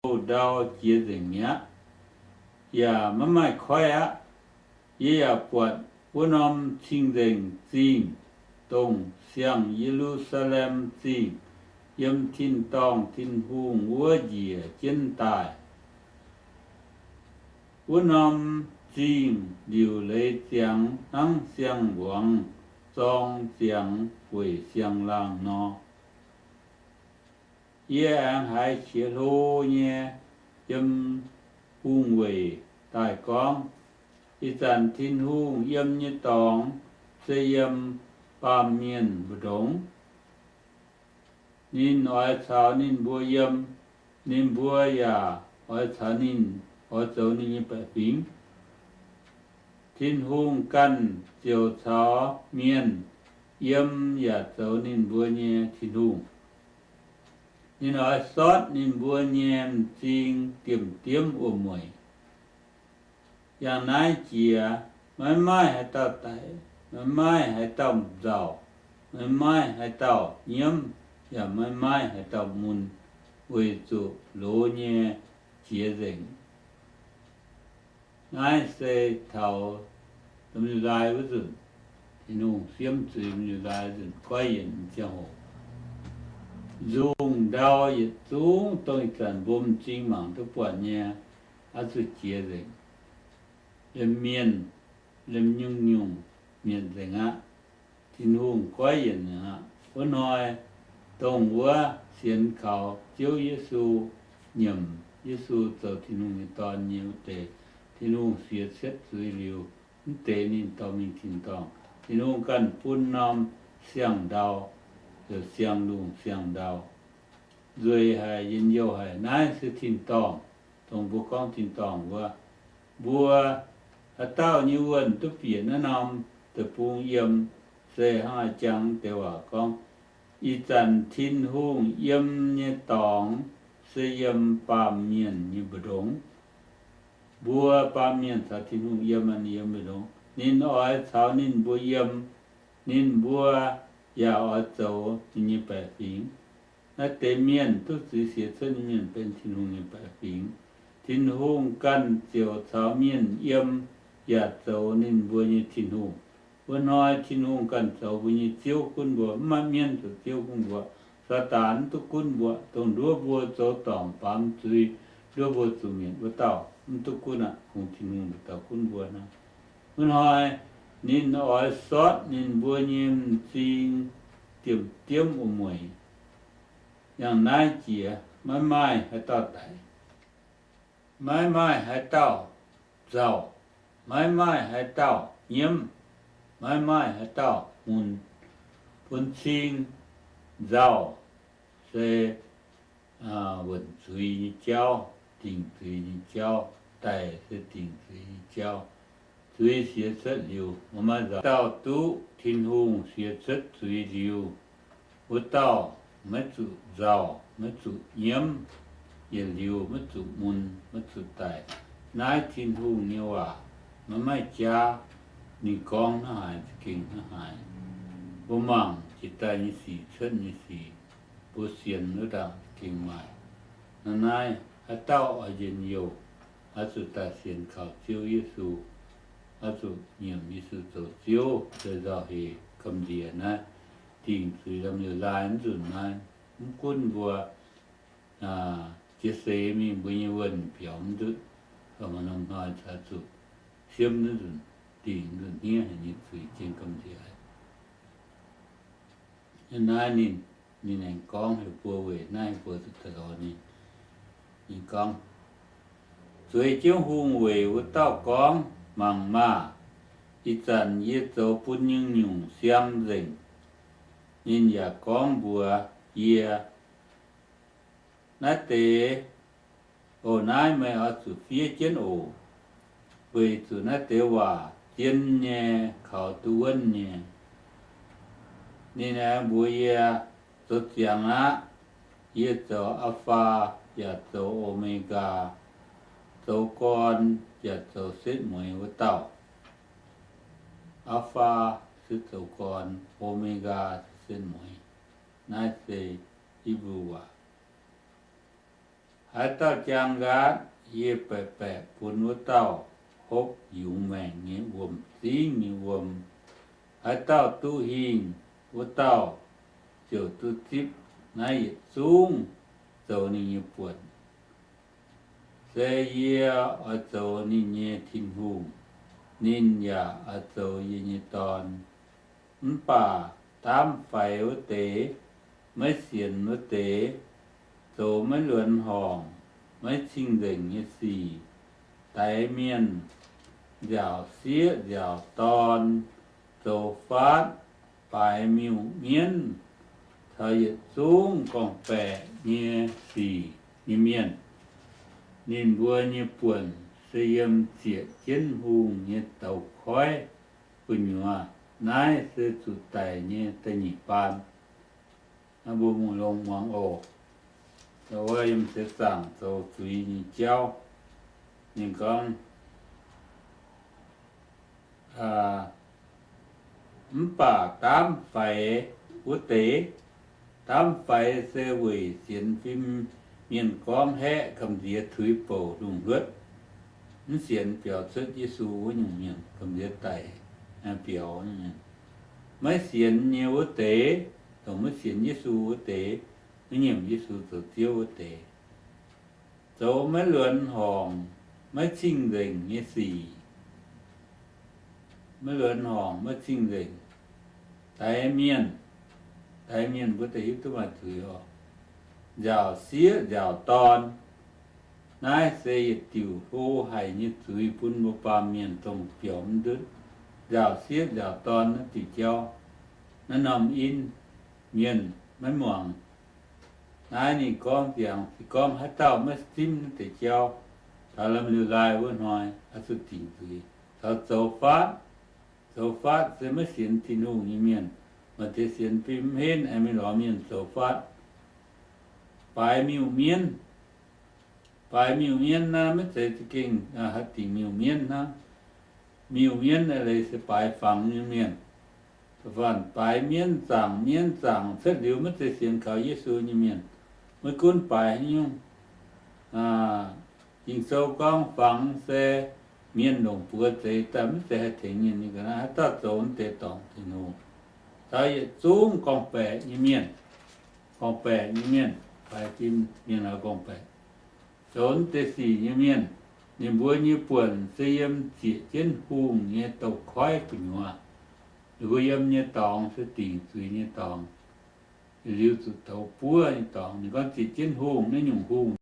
hlo ndau jiex nzengc mi'aqv, yaac maiv maaih koiv aqv. Yie yaac buatc wuov norm cing-nzengc zingh, dongh siang-Ye^lu^saa^lem Zingh, yiem tin-dorngh Tin-Hungh wuov njiec jienv daaih. Wuov norm zingh liuc leiz ziangx hnangv siang-mbuangz zorng ziangx weic siang-laangh nor. Yie aengx haiz qiex hlo nyei yiem hungh weic daaih gorngv, Ih zanc Tin-Hungh yiem nyei dorngx se yiem baamh mienh mbu'ndongx. Ninh oix caux ninh mbuo yiem, ninh mbuo yaac oix caux ninh, oix zoux ninh nyei baeqc fingx. Tin-Hungh ganh ziouc caux mienh yiem yaac zoux ninh mbuo nyei Tin-Hungh. Ninh oix sortv ninh mbuo nyei m'zing diemv-diemv wuom-mueic. Yangh naaiv jiex, maiv maaih haaix dauh daic, maiv maaih haaix dauh nzauc, maiv maaih haaix dauh nyiemv, yaac maiv maaih haaix dauh mun, weic zuqc loz nyei jiex nzengc. Naaiv se taux Yiutai wuov nzunc, Tin-Hungh siemv zuiz Yiutai nzunc goiv yienc ziangh hoc. Nzungh ndau yietc zungv dongh ih zanc mbuo m'zing mangc duqv buatc nyei, oix zuqc jiex nzengc. Liemh mienh, liemh nyungc-nyungc mietc nzengc aqv. Tin-Hungh goiv yienc nzengc aqv. Wuov hnoi, dongh wuov sienx kaux Ziouv Yesu, nyiemc Yesu zoux Tin-Hungh nyei Dorn nyei wuov deix, Tin-Hungh siex cuotv zuiz liuz, mv deix ninh dorh mingh tin-dorngh. Tin-Hungh ganh bun norm siang-ndau, heuc siang-lungh siang-ndau. Nzueic haic, njien-youh haic. Naaiv se tin-dorngh, dongh mbuo gorngv tin-dorngh wuov. Mbuo haaix dauh nyei wuonh duqv bieqc naaiv norm deic-bung yiem, se hnangv a'jang deix waac gorngv, Ih zanc Tin-Hungh yiem nyei dorngx se yiem baamh mienh nyei mbu'ndongx. Mbuo baamh mienh caux Tin-Hungh yiem, ninh yiem mbu'ndongx. Ninh oix caux ninh mbuo yiem, ninh mbuo yaac oix zoux ninh nyei baeqc fingx. Naaiv deix mienh duqv zuiz siex cuotv nyei mienh benx Tin-Hungh nyei baeqc fingx. Tin-Hungh ganh ziouc caux mienh yiem, yaac zoux ninh mbuo nyei Tin-Hungh. Wuov hnoi Tin-Hungh ganh zoux mbuo nyei Ziouv gunv mbuo, mv maaih mienv zoux Ziouv gunv mbuo. Saadaan mv duqv gunv mbuo, dongh nduov mbuo zoux dorngc baamz zuiz, nduov mbuo zuqc mietc wuov dauh mv duqv gunv aqv. Kungx Tin-Hungh dauh gunv mbuo hnangv. Wuov hnoi ninh oix sortv ninh mbuo nyei m'zing diemv-diemv wuom-mueic. Yangh naaiv jiex maiv maaih haaix dauh daic, maiv maaih haaix dauh nzauh, maiv maaih haaix dauh nyiemv, maiv maaih haaix dauh mun. Bun-cing nzauh se wuonc zuiz nyei jauv, dingc zuiz nyei jauv. Daic se dingc zuiz nyei jauv. Zuiz siex cuotv liuz, maiv maaih nzauh. Dauh duqv Tin-Hungh siex cuotv zuiz liuz, wuov dauh maiv zuqc nzauh, maiv zuqc nyiemv, yietc liuz maiv zuqc mun, maiv zuqc daic. Naaiv Tin-Hungh nyei waac maiv maaih jaav. Ninh gorngv hnangv haaix za'gengh hnangv haaix. Mbuo mangc jiex daaih nyei sic, cuotv nyei sic, mbuo sienx wuov ndaangc za'gengh maaih. Naaiv naaiv haaix dauh oix njien-youh, oix zuqc daaih sienx kaux Ziouv Yesu, oix zuqc nyiemc Yesu zoux Ziouv, se nzauh heix gamh nziex naaiv. Dingc zuiz lamh liuz laai mv nzunc naaiv, mv gunv mbuo jiex seix mingh mbuo nyei wuonh biaux mv ndutv, maaih norm hnoi caux zuqc siemv mv nzunc, dingc mv nzunc hniev haic nyei zuiz jienv gamh nziex. Naaiv ninh, ninh aengx gorngv heuc mbuo weic naaiv mbuo zuqc daaih lorz ninh. Ninh gorngv, Zueiz jienv hungh weic wuov dauh gorngv, Mangc maah! Ih zanc yie zoux bun nyungc-nyungc siang nzengc. Ninh yaac gorngv mbuox yie, Naaiv deix, o naaiv meih oix zuqc fiev jienv oc, weic zuqc naaiv deix waac zien nyei, kaux duqv wuonv nyei. Ninh aengx mbuox yie, Zoux ziangx aqv. Yie zoux Apc^faa yaac zoux O^me^gaa, zoux gorn yaac zoux setv mueiz wuov dauh. Apc^faa se zoux gorn, O^me^gaa se setv mueiz. Naaiv se Hipv^lu waac. Haaix dauh jaang nqaatv, yie baeqc baeqc bun wuov dauh hopv yungz maengc nyei wuom-zingv nyei wuom. Haaix dauh duqv hingh, wuov dauh ziouc duqv zipv naaiv yietc zungv zoux ninh nyei buonc. Se yie oix zoux ninh nyei Tin-Hungh, ninh yaac oix zoux yie nyei dorn. Mv baac daamv faix wuov deix, maiv sienx wuov deix, zoux maiv luonx horngc, maiv cing-nzengc nyei sic, daix mienh, nziaauc sieqv nziaauc dorn, zoux faatv, baaix miuc-mienv, caux yietc zungv gorngv-baeqc nyei sic nyei mienh. Ninh mbuo nyei buonc se yiem zieqc jienv hungh nyei douz-koiv gu'nyuoz. Naaiv se zuqc daic nyei da'nyeic baan. Mbuo mungh longx muangx oc. Wuov yiem seix zaangc zoux zuiz nyei jauv, ninh gorngv, mv baac daamv faix wuov deix, daamv faix se weic sienx fim mienh gorngv haeqv gamh nziex tuix bouc lungh hluotv, mv sienx biaux cuotv Yesu wuov nyungc mienh, gamh nziex daic biaux. Maiv sienx nyei wuov deix, dongh maiv sienx Yesu wuov deix, maiv nyiemc Yesu zoux Ziouv wuov deix, zoux maiv luonx horngc, maiv cing-nzengc nyei sic. Maiv luonx horngc, maiv cing-nzengc. Daix mienh, daix mienh mbuo da'hiuv duqv maaih zuiz oc. Nziaauc sieqv nziaauc dorn. Naaiv se yietc diuc hlo haic nyei zuiz bun mbuo baamh mienh dongh biaux mv ndutv. Nziaauc sieqv nziaauc dorn naaiv diuc jauv, naaiv norm in, mienh maiv muangx. Naaiv ninh gorngv ziangx, se gorngv haaix dauh maiv simv naaiv deix jauv, taux lamh liuz laai wuov hnoi oix zuqc dingc zuiz. Caux zoux faatv, zoux faatv se maiv sienx Tin-Hungh nyei mienh. Maaih deix sienx fim mv henv, aengx mingh lorz mienh zoux faatv. Baaix miuc-mienv. Baaix miuc-mienv naaiv maiv zeiz za'gengh haih dingc miuc-mienv hnangv. Miuc-mienv leiz se baaix fangx nyei mienh. Da'faanh baaix mienv zaangc, mienv zaangc cuotv liuz maiv zeiz sienx kaux Yesu nyei mienh. Maiv gunv baaix haaix nyungc, Ging-Sou gorngv fangx se mienh longc buoz zeix daaih, maiv zeiz haih tengx mienh nyei ga'naaiv. Haaix dauh zoux naaiv deix dorngc Tin-Hungh, caux yietc zungv gorngv-baeqc nyei mienh, gorngv-baeqc nyei mienh, baaix fim mienh oix gorngv-baeqc, zoux naaiv deix sic nyei mienh, ninh mbuo nyei buonc se yiem zieqc jienv hungh nyei douz-koiv gu'nyuoz. Ninh mbuo yiem nyei dorngx se dingc zuiz nyei dorngx, liuz zuqc douz buov nyei dorngx. Ninh gorngv zieqc jienv hungh, naaiv nyungc hungh